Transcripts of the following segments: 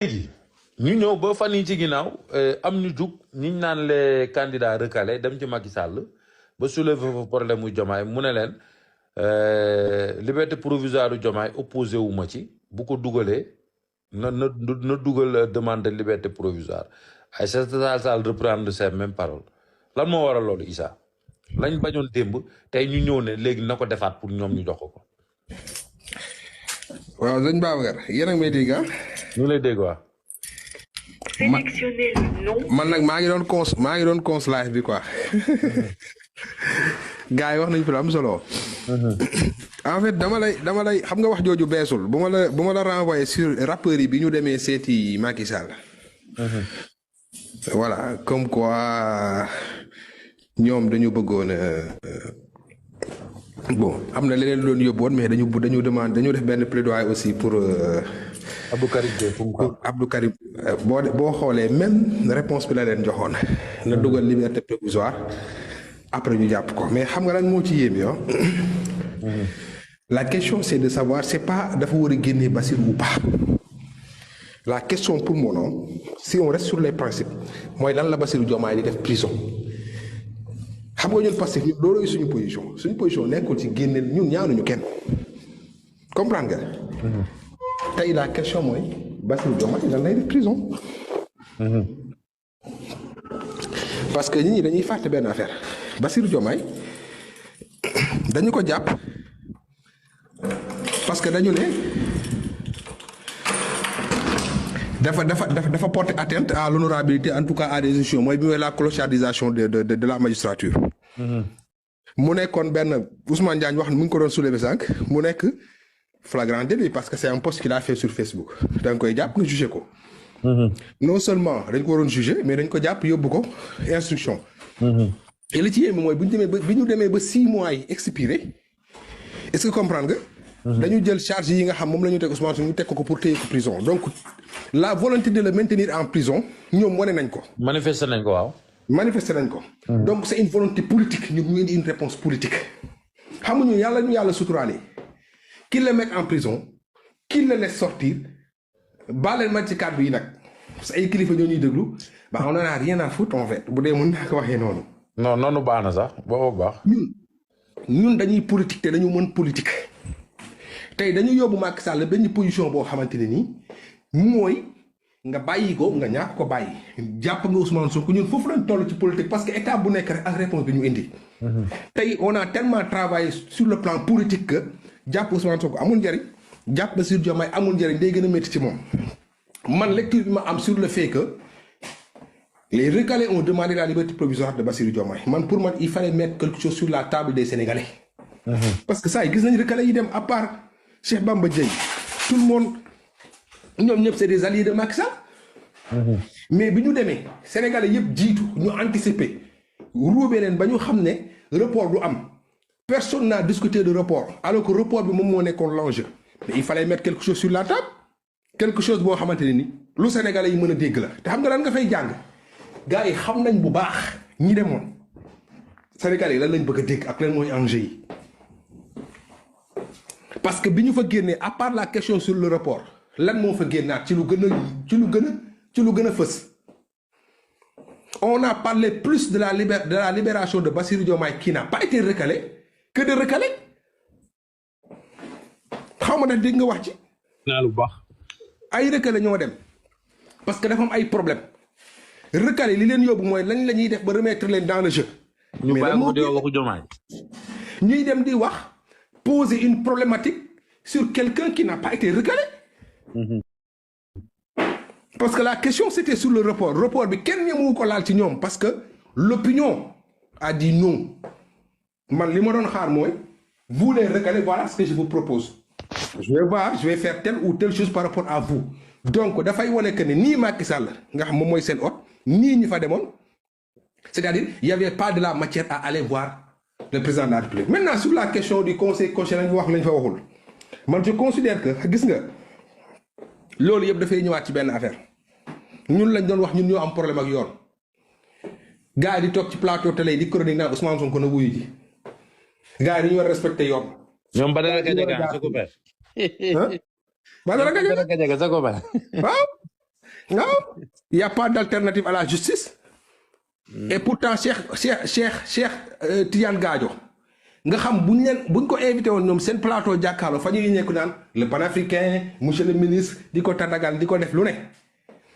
léegi ñu ñëw ba fan yi ci ginnaaw am ñu jug ñiñ naan les candidats recalés dem ci Macky Sall ba soulever fa problème mu Diomaye mu ne leen liberté provisoire du Diomaye opposé wu ma ci bu ko dugalee na dugal demande de liberté provisoire Aïssata Tall Sall reprendre ces mêmes paroles lan moo waral loolu Issa lañ bañoon démb tey ñu ñëw ne léegi na ko defaat pour ñoom ñu jox ko. waaw sëñ Babacar yéen a ngi may dégg ah. ñu lay dégg waa. Sélectionnez le nom. man nag maa ngi doon cons live bi quoi. gars yi wax nañ fi lu am solo. en fait dama lay xam nga wax jooju beesul bu ma la renvoyé sur rappeurs yi bi ñu demee seeti Macky Sall. voilà comme quoi ñoom dañu bëggoon bon am na leneen lu doon yóbbuwoon mais dañu def benn plaidoyer aussi pour. Abdou Karim Gueye Abdou Karim boo xoolee même réponse bi la leen joxoon na dugal liberté provisoire après ñu jàpp ko mais xam nga lan moo ci yéem yo la question c'est de savoir c'est pas dafa war a génnee Bassirou ou pas la question pour moi non si on reste sur les principes mooy lan la Bassirou Diomaye di def prison xam nga ñun parce que loolu suñu position nekkul ci génne ñun ñaanuñu kenn comprendre nga. tey la question mooy Bassirou Diomaye lan lay def prison. parce que nit ñi dañuy fàtte benn affaire Bassirou Diomaye dañu ko jàpp parce que dañu ne dafa porter atteinte à l'honorabilité en tout cas à des institutions mooy bi mooy la clochardisation de la magistrature. mu nekkoon benn Ousmane Diagne wax mu ngi ko doon soulever sànq mu nekk. flagrant délit parce que c'est un post qu'il a fait sur Facebook da nga koy jàpp nga jugé ko. non seulement dañ ko waroon jugé mais dañ ko jàpp yóbbu ko instruction. et li ci yéeme mooy bi ñu demee ba 6 mois yi expiré est-ce que comprendre nga. dañu jël charge yi nga xam moom la ñu teg Ousmane Sonko ñu teg ko pour téye ko prison donc la volonté de le maintenir en prison ñoom wane nañ ko. manifester nañ ko waaw. manifester nañ ko. donc c'est une volonté politique ñun ñu indi une réponse politique. xamuñu yàlla ñu yàlla suturaale. qu'il le mette en prison qu'il le laisse sortir baaleen ma ci kàddu yi nag parce que ay kilifa ñoo ñuy déglu ba on en a rien à foutre en fait bu dee mën naa ko waxee noonu. non noonu baax na sax boobu baax. ñun dañuy politique te dañu mën politique tey dañu yóbbu Macky Sall benn position boo xamante ne nii mooy nga bàyyi ko nga ñàkk ko bàyyi jàpp nga Ousmane Sonko ñun foofu lañ toll ci politique parce que état bu nekk rek ak réponse bi ñu indi. tey on a tellement travaillé sur le plan politique que. jàpp Ousmane Sonko amul njëriñ jàpp Bassirou Diomaye amul njëriñ day gën a métti ci moom man lecture bi ma am sur le fait que les recalés ont demandé la liberté provisoire de Bassirou Diomaye man pour man il fallait mettre quelque chose sur la table des Sénégalais. parce que ça yi gis nañ recalés yi dem à part Cheikh Bamba Dièye tout le monde ñoom ñëpp c'est des alliés de Macky Sall. mais bi ñu demee Sénégalais yëpp jiitu ñu anticiper ruubee leen ba ñu xam ne report du am. Personne n'a discuté de report alors que report bi moom moo nekkoon l'enjeu mais il fallait mettre quelque chose sur la table quelque chose boo xamante ne ni lu Sénégalais yi mën a dégg la te xam nga lan nga fay jàng gars yi xam nañ bu baax ñi demoon Sénégalais yi lan lañ bëgg a dégg ak lan mooy enjeu yi parce que bi ñu fa génnee à part la question sur le report lan moo fa génnaat ci lu gën a fës on a parlé plus de la libération de Bassirou Diomaye qui n'a pas été recalé que de recalé xaw ma nag dégg nga wax ci. naa lu baax. ay recalé ñoo dem parce que dafa am ay problème recalé li leen yóbbu mooy lañ la ñuy def ba remettre leen dans le jeu. ñu bàyyi ko di waxu Diomaye. ñuy dem di wax poser une problématique sur quelqu'un qui n'a pas été recalé. parce que la question c'était sur le report bi kenn ñëwu ko laal ci ñoom parce que l'opinion a dit non. man li ma doon xaar mooy vous les recalés voilà ce que je vous propose je vais faire telle ou telle chose par rapport à vous donc dafay wane que ne nii Macky Sall nga xam moom mooy seen hôte nii ñi fa demoon c'est-à-dire il y avait pas de la matière à aller voir le président de la République maintenant sur la question du conseil constitutionnel wax lañ fa waxul man je considère que gis nga loolu yëpp dafay ñëwaat ci benn affaire ñun lañ doon wax ñun ñoo am problème ak yoon gars yi di toog ci plateau télé di chronique naan Ousmane Sonko na wuyu ji gars yi dañu war a respecté yoon. ñoom Badara Gadiaga sa copain. Badara Gadiaga sa copain. waaw Il n'y a pas d'alternative à la justice. Et pourtant Cheikh Tidiane Gadio nga xam buñ ko invité woon ñoom seen plateau jàkkaarloo fa ñuy nekk naan le panafricain monsieur le ministre di ko tàggal di ko def lu ne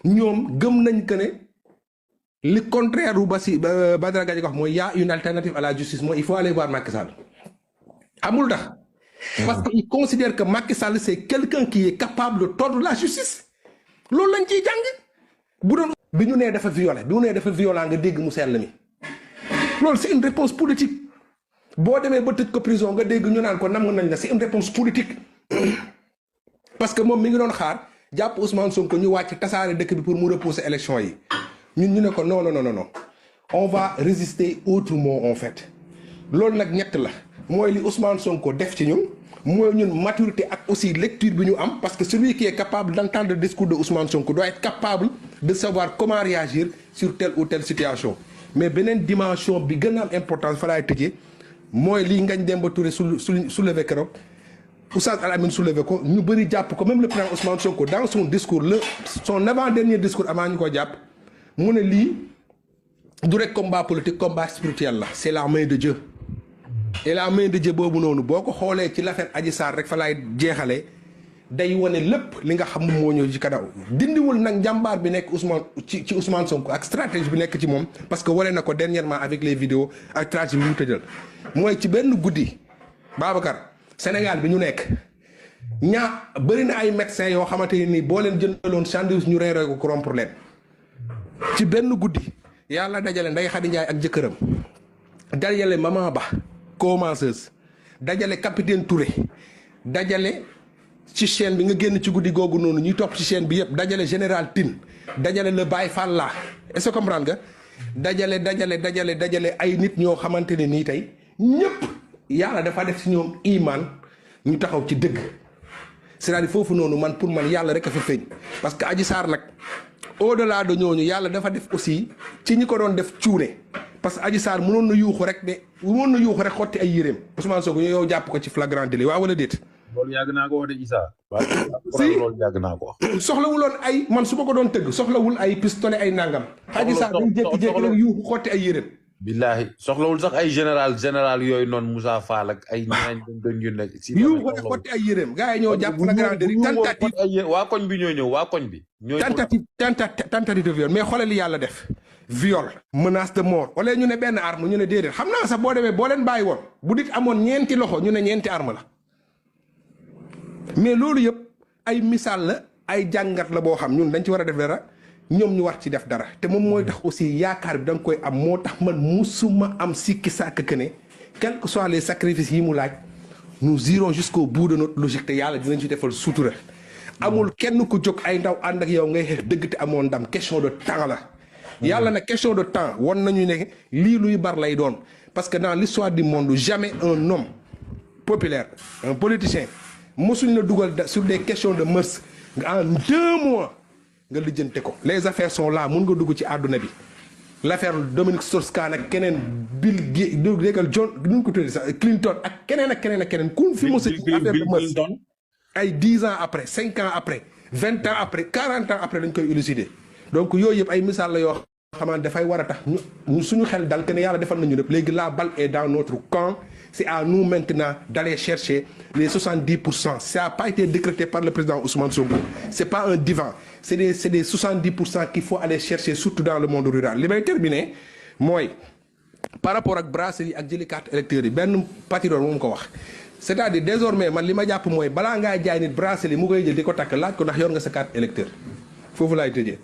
ñoom gëm nañ que ne le contraire bu Badara Gadiaga wax mooy y a une alternative à la justice mooy il faut aller voir Macky Sall amul tax parce que il considère que Macky Sall c'est quelqu'un qui est capable de tordre la justice loolu lañ ciy jàng bu doon bi ñu nee dafa violé bi mu nee dafa violent nga dégg mu sell mi loolu c'est une réponse politique boo demee ba tëj ko prison nga dégg ñu naan ko nam nañ la c'est une réponse politique parce que moom mi ngi doon xaar jàpp Ousmane Sonko ñu wàcc tasaare dëkk bi pour mu repousser élection yi ñun ñu ne ko non on va résister autrement en fait loolu nag ñett la mooy li Ousmane Sonko def ci ñun mooy ñun maturité ak aussi lecture bi ñu am parce que celui qui est capable d'entendre le discours de Ousmane Sonko doit être capable de savoir comment réagir sur telle ou telle situation mais beneen dimension bi gën a am importance fa laay tëjee mooy lii Ngagne Demba Touré soulevé keroog Oustaz Al Amine soulevé ko ñu bëri jàpp ko même le président Ousmane Sonko dans son discours son avant-dernier discours avant ñu ko jàpp mu ne lii du rek combat politique combat spirituel la c'est la main de Dieu et la main de Dieu boobu noonu boo ko xoolee ci l'affaire Adji Sarr rek fa laay jeexalee day wane lépp li nga xam moo ñëw ci kadaw dindiwul nag njàmbaar bi nekk ci Ousmane Sonko ak stratégie bi nekk ci moom parce que wane na ko dernièrement avec les vidéos ak stratégie bi mu tëjal mooy ci benn guddi Babacar Sénégal bi ñu nekk bëri na ay médecins yoo xamante ni boo leen jëndaloon sandwich ñu reeree ko rompre leen ci benn guddi yàlla dajale Ndeye Khady Ndiaye ak jëkkëram dajale Maman Ba commenceuse dajale capitaine Touré dajale ci chaîne bi nga génn ci guddi googu noonu ñuy topp ci chaîne bi yëpp dajale général Tine dajale le Baye Falla est-ce que comprendre nga dajale ay nit ñoo xamante ne nii tey ñëpp yàlla dafa def ci ñoom iman ñu taxaw ci dëgg c'est-à-dire foofu noonu man pour man yàlla rek a fa feeñ parce que Adji Sarr nag au-delà de ñooñu yàlla dafa def aussi ci ñi ko doon def cuune parce que Adji Sarr mënoon na yuuxu rek xotti ay yéreem Ousmane Sonko yow jàpp ko ci flagrant délit waaw wala déet. loolu yàgg naa ko wax de Issa. si loolu yàgg naa ko wax. soxlawuloon ay man su ma ko doon tëgg soxlawul ay pistolet ay nangam. Adji Sarr dañ jékki-jékki rek yuuxu xotti ay yéreem. billahi soxlawul sax ay général yooyu noonu Moussa Fall ak ay ñeneen doon yu nekk. si yuuxu rek xotti ay yéreem gars yi ñoo jàpp flagrant délit tentative waa koñ bi ñoo ñëw waa koñ bi. tentative de viol mais xoolal li yàlla def. viol menace de mort wala ñu ne benn arme ñu ne déedéet xam naa sax boo demee boo leen bàyyi woon bu dit amoon ñeenti loxo ñu ne ñeenti arme la mais loolu yëpp ay misaal la ay jàngat la boo xam ñun dañ ci war a def dara ñoom ñu war ci def dara te moom mooy tax aussi yaakaar bi da nga koy am moo tax man musuma am sikki sàkk que ne quels que soient les sacrifices yi mu laaj nous irons jusqu'au bout de notre logique te yàlla dinañ ci defal sutura amul kenn ku jóg ay ndaw ànd ak yow ngay xeex dëgg te amoon ndam question de temps la yàlla na question de temps won nañu ne lii luy bar lay doon parce que dans l'histoire du monde jamais un homme populaire un politicien mosuñ la dugal sur des questions de mœurs nga en 2 mois nga lijjante ko les affaires sont là mun nga dugg ci àdduna bi l'affaire Dominique Strauss-Kahn ak keneen Bill Gates John nu ko tuddee sax Clinton ak keneen kun fi mos a affaire de mœurs ay 10 ans après 5 ans après 20 ans après 40 ans après dañ koy élucider donc yooyu yëpp ay misaal la yoo xamante dafay war a tax ñu suñu xel dal que ne yàlla defal nañu lépp léegi la balle est dans notre camp c'est à nous maintenant d'aller chercher les 70%. Ça n'a pas été décrété par le président Ousmane Sonko. C'est pas un divan. C'est des 70% qu'il faut aller chercher, surtout dans le monde rural. Je vais terminer. Moi, par rapport à brasserie et à carte électeur, ben patron mom ko wax. C'est-à-dire désormais man lima japp moy bala nga jaay nit brasserie mu koy jël diko tak laaj ko ndax yor nga sa carte électeur. Fofu lay tejé.